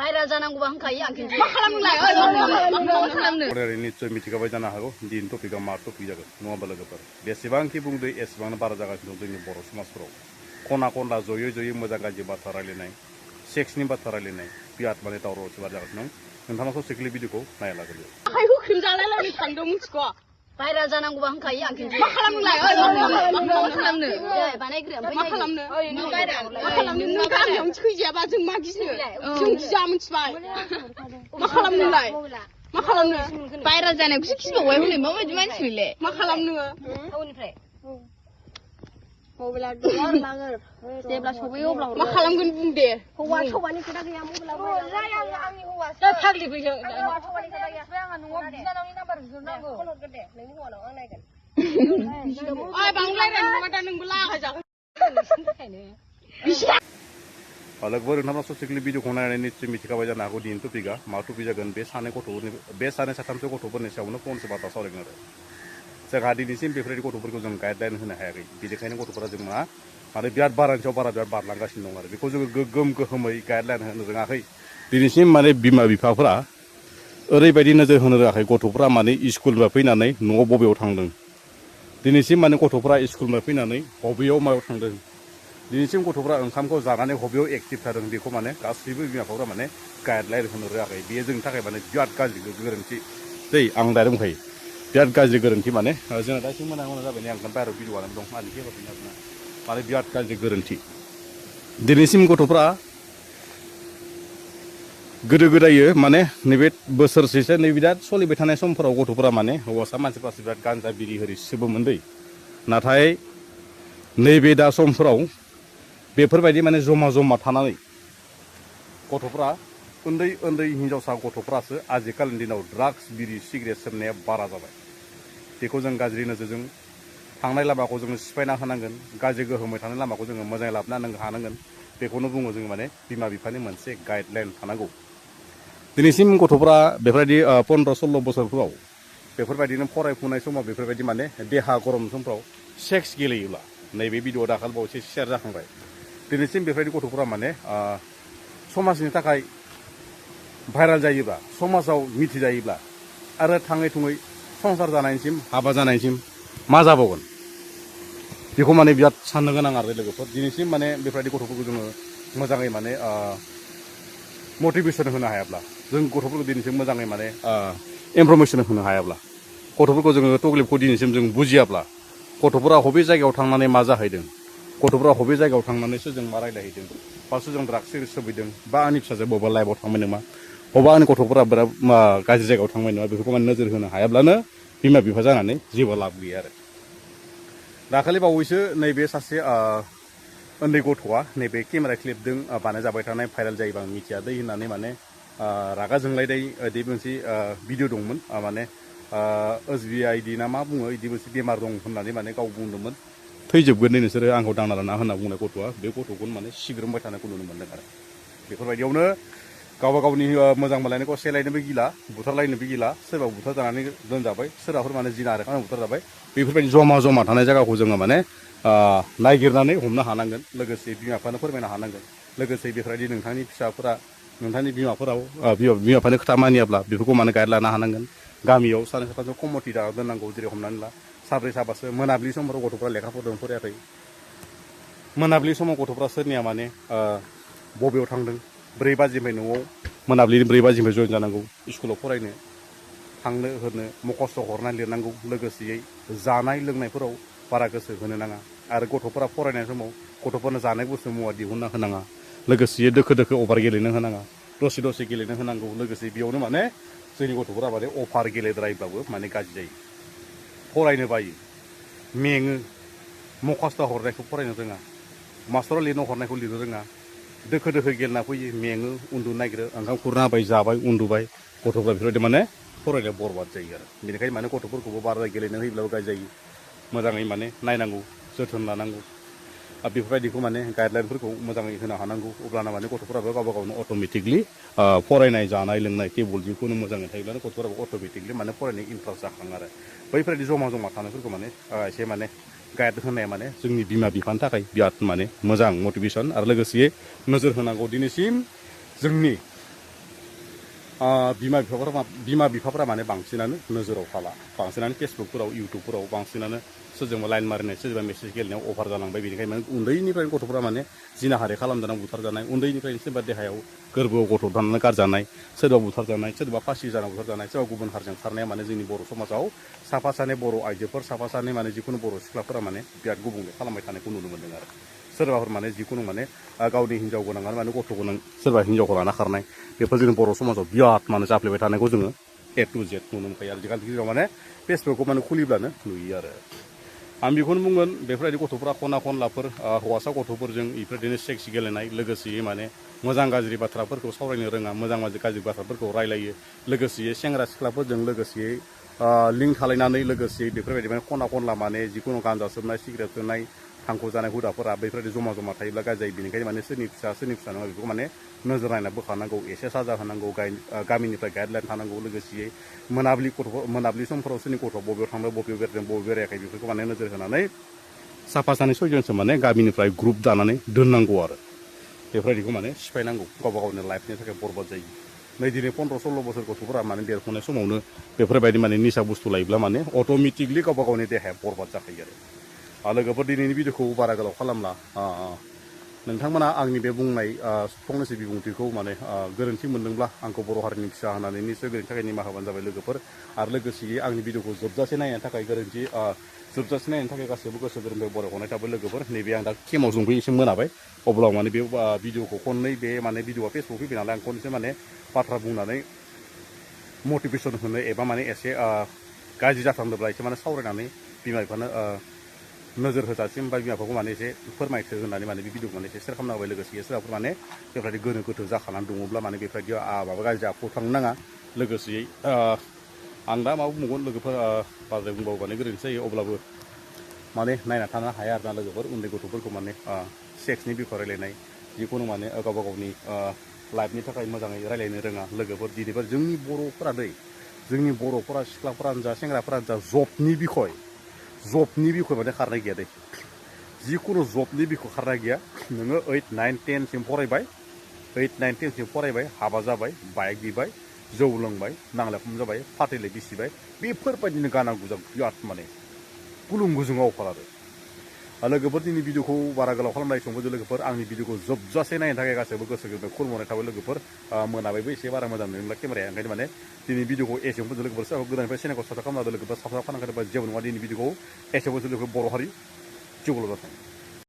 बायरा जानांगौबा होनखायो आं खिन्थु मा खालामनोलाय निश्चय मिथिखाबाय जानो हागौ दिन टपिकआ मा टपिक जागोन नङाबा लोगोफोर बेसेबांखि बुंदो एसेबांनो बारा जागासिनो दं जोंनि बर' समाजफोराव खना खनला जयै मोजां गाज्रि बाथ्रा रायलायनाय सेक्सनि बाथ्रा रायलायनाय बिराद माने दावराव बार जागासिनो दं नोंथाङा ससेखिलि भिडिअखौ नायना लाग्रोदो आखाइ होख्रेमजालायलायनो थांदों मिथिगौ बायरा जानांगौबा होनखायो आं खिन्थु मा खालामनोलाय बानायग्रो मा खालामनो नों गामियावनो थैजायाबा जों मा गिनो जों गिया मिथिबाय मा खालामनोलाय मा खालामनो बायरा जानायखौसो गिबावबाय हनै माबायदि मानसि बेलाय मा खालामनो टाउननिफ्राय मबाइला लाङो जेब्ला सफैयो अब्ला मा खालामगोन बुं दे हौवा सौवानि खोथा गैया मबाइला आंनि हौवा फाग्लि फैयो हौवा सौवानि खोथा गैया आंहा न'आव बिनानावनि नाम्बार बिहरनांगौ फन हरगोन दे नोंनि हौवानाव आं नायगोन ओइ बांद्राय रायलायनो दा नोंबो लागा जागोन लोगोफोर नोंथाङा ससेखिलि भिडिअखौ नायनानै निश्चय मिथिखाबाय जानो हागौ दिनैनि टपिकआ मा टपिक जागोन बे सानै साथामसो गथ'फोरनि सायावनो फंसे बाथ्रा सावरायगोन आरो जोंहा दिनैसिम बेफोरबायदि गथ'फोरखौ जों गाइडलाइन होनो हायाखै बेनिखायनो गथ'फोरा जों माने बिराद बारानि सायाव बारा बिराद बारलांगासिनो दं आरो बेखौ जोङो गोग्गोम गोहोमै गाइडलाइन होनो रोङाखै दिनैसिम माने बिमा बिफाफोरा ओरैबायदि नोजोर होनो रोङाखै गथ'फोरा माने स्कुलनिफ्राय फैनानै न'आव बबेयाव थांदों दिनैसिम माने गथ'फोरा स्कुलनिफ्राय फैनानै बबेयाव मायाव थांदों दिनैसिम गथ'फोरा ओंखामखौ जानानै बबेयाव एक्टिभ थादों बेखौ माने गासैबो बिमा बिफाफोरा माने गाइडलाइन होनो रोङाखै बेयो जोंनि थाखाय माने बिराद गाज्रि गोरोन्थि दै आं डाइरेक्ट बुंखायो बिराद गाज्रि गोरोन्थि माने जोंना दा एसे मोना जाबाय आं बाहेरायाव भिडिअ बानायनानै दं आंनि हेफाजाब आरोना माने बिराद गाज्रि गोरोन्थि दिनैसिम गथ'फ्रा गोदो गोदायो माने नैबे बोसोरसेसो नै बिराद सोलिबाय थानाय समफोराव गथ'फोरा माने हौवासा मानसिफ्रासो बिराद गान्जा बिरि होरि सोबोमोन दै नाथाय नैबे दा समफोराव बेफोरबायदि माने जमा थानानै गथ'फ्रा उन्दै हिनजावसा गथ'फ्रासो आजिखालिनि दिनाव ड्राग्स बिरि सिगारेट सोबनाया बारा जाबाय बेखौ जों गाज्रि नोजोरजों थांनाय लामाखौ जोङो सिफायना होनांगोन गाज्रि गोहोमै थांनाय लामाखौ जोङो मोजाङै लाबोना हानांगोन बेखौनो बुङो जोङो माने बिमा बिफानि मोनसे गाइडलाइन थानांगौ दिनैसिम गथ'फ्रा बेफोरबायदि 15-16 बोसोरफोराव बेफोरबायदिनो फरायफुनाय समाव बेफोरबायदि माने देहा गरम समफ्राव सेक्स गेलेयोब्ला नैबे भिडिअ दाखाल बावैसो शेयार जाखांबाय दिनैसिम बेफोरबायदि गथ'फ्रा माने समाजनि थाखाय भाइराल जायोब्ला समाजाव मिथिजायोब्ला आरो थाङै थुङै संसार जानायसिम हाबा जानायसिम मा जाबावगोन बेखौ माने बिराद साननो गोनां आरो लोगोफोर दिनैसिम माने बेफोरबायदि गथ'फोरखौ जोङो मोजाङै माने मटिभेसन होनो हायाब्ला जों गथ'फोरखौ दिनैसिम मोजाङै माने इनफरमेसन होनो हायाब्ला गथ'फोरखौ जोङो तकलिफखौ दिनैसिम जों बुजियाब्ला गथ'फोरा बबे जायगायाव थांनानै मा जाहैदों गथ'फोरा बबे जायगायाव थांनानैसो जों मा रायज्लायहैदों बासो जों ड्राग्स सोबहैदों बा आंनि फिसाजो बबेबा लाइफआव थांबाय नामा बबेबा आंनि गथ'फोरा बिराद गाज्रि जायगायाव थांबाय नामा बेफोरखौ माने नोजोर होनो हायाब्लानो बिमा बिफा जानानै जेबो लाब गैया आरो दाखालि बावैसो नैबे सासे उन्दै गथ'आ नैबे केमेरा क्लिपजों बानायजाबाय थानाय भाइरेल जायोबा आं मिथिया दै होननानै माने रागा जोंलायनाय बिदि मोनसे भिडिअ दंमोन माने SBID ना मा बुङो बिदि मोनसे बेमार दं होननानै माने गाव बुंदोंमोन थैजोबगोन नै नोंसोरो आंखौ दांना लाना होनना बुंनाय गथ'आ बे गथ'खौनो माने सिग्रोमबाय थानायखौ नुनो मोन्दों आरो बेफोरबायदियावनो गावबा गावनि मोजां मोनलायनायखौ सेलायनोबो गिला बुथारलायनोबो गिला सोरबा बुथार जानानै दोनजाबाय सोरबाफोर माने जिना आरो बुथार जाबाय बेफोरबायदि जमा थानाय जायगाखौ जोङो माने नायगिरनानै हमनो हानांगोन लोगोसे बिमा बिफानो फोरमायनो हानांगोन लोगोसे बेफोरबायदि नोंथांनि फिसाफोरा नोंथांनि बिमा बिफानि खोथा मानियाब्ला बेफोरखौ माने गाइड लानो हानांगोन गामियाव सानै साथामसो कमिटि दाना दोननांगौ जेरै हमनानै ला साब्रै साबासो मोनाबिलि समफोराव गथ'फ्रा लेखा फरायाखै मोनाबिलि समाव गथ'फ्रा सोरनिया माने बबेयाव थांदों 4 बाजिनिफ्राय न'आव मोनाबिलिनि 4 बाजिनिफ्राय जइन जानांगौ स्कुलाव फरायनो थांनो होनो मखस्थ' हरनानै लिरनांगौ लोगोसेयै जानाय लोंनायफोराव बारा गोसो होनो नाङा आरो गथ'फोरा फरायनाय समाव गथ'फोरनो जानाय बुस्थु मुवा दिहुनना होनाङा लोगोसे दोखो अभार गेलेनो होनाङा दसे गेलेनो होनांगौ लोगोसे बेयावनो माने जोंनि गथ'फोरा माने अभार गेलेद्रायब्लाबो माने गाज्रि जायो फरायनो बायो मेङो मखस्थ' हरनायखौ फरायनो रोङा मास्टरा लिरनो हरनायखौ लिरनो रोङा दोखो गेलेना फैयो मेङो उन्दुनो नागिरो ओंखाम खुरना होबाय जाबाय उन्दुबाय गथ'फ्रा बेफोरबायदि माने फरायनायाव बरबाद जायो आरो बेनिखायनो माने गथ'फोरखौबो बारा गेलेनो होयोब्लाबो गाज्रि जायो मोजाङै माने नायनांगौ जोथोन लानांगौ आरो बेफोरबायदिखौ माने गाइडलाइनफोरखौ मोजाङै होनो हानांगौ अब्लाना माने गथ'फोराबो गावबा गावनो अट'मेटिकलि फरायनाय जानाय लोंनाय टेबोल जिखुनु मोजाङै थायोब्लानो गथ'फोराबो अट'मेटिकलि माने फरायनाय इन्ट्रेस्ट जाखाङो आरो बैफोरबायदि जमा थानायफोरखौ माने एसे माने गाइड होनाया माने जोंनि बिमा बिफानि थाखाय बिराद माने मोजां मटिभेसन आरो लोगोसे नोजोर होनांगौ दिनैसिम जोंनि बिमा बिफाफोरा माने बांसिनानो नोजोराव थाला बांसिनानो फेसबुकफोराव इउटुबफोराव बांसिनानो सोरजोंबा लाइन मारिनाय सोरजोंबा मेसेज गेलेनायाव अभार जालांबाय बेनिखायनो माने उन्दैनिफ्रायनो गथ'फोरा माने जिनाहारि खालामजानाय बुथारजानाय उन्दैनिफ्रायनो सोरबा देहायाव गोरबोआव गथ' दाननानै गारजानाय सोरबा बुथारजानाय सोरबा फासि जाना बुथारजानाय सोरबा गुबुन हारिजों खारनाया माने जोंनि बर' समाजाव साफा सानै बर' आइजोफोर साफा सानै माने जिखुनु बर' सिख्लाफोरा माने बिराद गुबुंले खालामबाय थानायखौ नुनो मोन्दों आरो सोरबाफोर माने जिखुनु माने गावनि हिन्जाव गोनां माने गथ' गोनां सोरबा हिन्जावखौ लाना खारनाय बेफोर जोंनि बर' समाजाव बिराद माने जाफ्लेबाय थानायखौ जोङो A to Z नुनो मोनखायो आरो आजिखालि माने फेसबुकखौ माने खुलिब्लानो नुयो आरो आं बेखौनो बुंगोन बेफोरबायदि गथ'फोरा खना खनलाफोर हौवासा गथ'फोरजों बेफोरबायदिनो सेक्स गेलेनाय लोगोसेयै माने मोजां गाज्रि बाथ्राफोरखौ सावरायनो रोङा मोजां गाज्रि बाथ्राफोरखौ रायलायो लोगोसेयै सेंग्रा सिख्लाफोरजों लोगोसेयै लिंक थालायनानै लोगोसेयै बेफोरबायदि माने खना खनला माने जिखुनु गान्जा सोबनाय सिगारेट सोबनाय थांखु जानाय हुदाफोरा बेफोरबायदि जमा जमा थायोब्ला गाज्रि जायो बेनिखायनो माने सोरनि फिसा नङा बेफोरखौ माने नोजोर नायना बोखारनांगौ एसे साजा होनांगौ गामिनिफ्राय गाइडलाइन थानांगौ लोगोसेयै मोनाबिलि समफोराव सोरनि गथ'आ बबेयाव थांदों बबेयाव बेरायदों बबेयाव बेरायाखै बेफोरखौ माने नोजोर होनानै साफा सानै सयजनसो माने गामिनिफ्राय ग्रुप दानानै दोननांगौ आरो बेफोरबायदिखौ माने सिफायनांगौ गावबा गावनि लाइफनि थाखाय बरबाद जायो नै दिनै 15-16 बोसोर गथ'फोरा माने देरफुनाय समावनो बेफोरबायदि माने निसा बुस्थु लायोब्ला माने अट'मेटिकलि गावबा गावनि देहाया बरबाद जाखायो आरो लोगोफोर दिनैनि भिडिअखौ बारा गोलाव खालामला नोंथांमोना आंनि बे बुंनाय फंनैसो बिबुंथिखौ माने गोरोन्थि मोनदोंब्ला आंखौ बर' हारिनि फिसा होननानै निसय गोरोन्थि थाखाय निमाहा होबानो जाबाय लोगोफोर आरो लोगोसेयै आंनि भिडिअखौ जोबजासे नायनो थाखाय जोबजासे नायनो थाखाय गासैबो गोसो गोरबोनिफ्राय बरायहरनाय थाबाय लोगोफोर नैबे आं दा केमाव जोंबो एसे मोनाबाय अब्ला माने बे भिडिअखौ खननै बे माने भिडिअआ फेसबुक फैबाय नालाय आं खनसे माने बाथ्रा बुंनानै मटिभेसन होनो एबा माने एसे गाज्रि जाथारदोंब्ला एसे माने सावरायनानै बिमा बिफानो नोजोर होजासिम बा बिमा बिफाखौ माने एसे फोरमायथो होननानै माने बे भिडिअखौ माने एसे सेयार खालामना होबाय लोगोसे सोरबाफोर माने बेफोरबायदि गोनो गोथो जाखानानै दङब्ला माने बेफोरबायदि माबा गाज्रि आखुआव थांनो नाङा लोगोसेयै आं दा माबा बुंबावगोन लोगोफोर बांद्राय बुंबावो माने गोरोन्थि जायो अब्लाबो माने नायना थानो हाया आरोना लोगोफोर उन्दै गथ'फोरखौ माने सेक्सनि बिखय रायलायनाय जिखुनु माने गावबा गावनि लाइफनि थाखाय मोजाङै रायलायनो रोङा लोगोफोर दिनैबो जोंनि बर'फोरा सिख्लाफोरानो जा सेंग्राफोरानो जा जबनि बिखय माने खारनाय गैया दे जिखुनु जबनि बिखय खारनाय गैया नोङो 8, 9, 10सिम फरायबाय हाबा जाबाय बाइक बिबाय जौ लोंबाय नांलाय खम जाबाय फाथैलाय बिसिबाय बेफोरबायदिनो गानांगौ जाबाय बिराद माने गुलुं गुजुङाव अफार आरो लोगोफोर दिनै भिडिअखौ बारा गोलाव खालामनाय समाव लोगोफोर आंनि भिडिअखौ जोबजासे नायनो थाखाय गासैबो गोसो गोरबोनिफ्राय खुलुमनाय थाबाय लोगोफोर मोनाबायबो एसे बारा मोजां नुयोब्ला केमेराया ओंखायनो माने दिनै भिडिअखौ एसेयावनो लोगोफोर सोरबा गोदाननिफ्राय चेनेलखौ साबसक्राइब खालामना लोगोफोर साबसक्राइब खालामनांगौ जेबो नङा दिनै भिडिअखौ एसेयावनो लोगोफोर बर' हारि जिउल' जाथों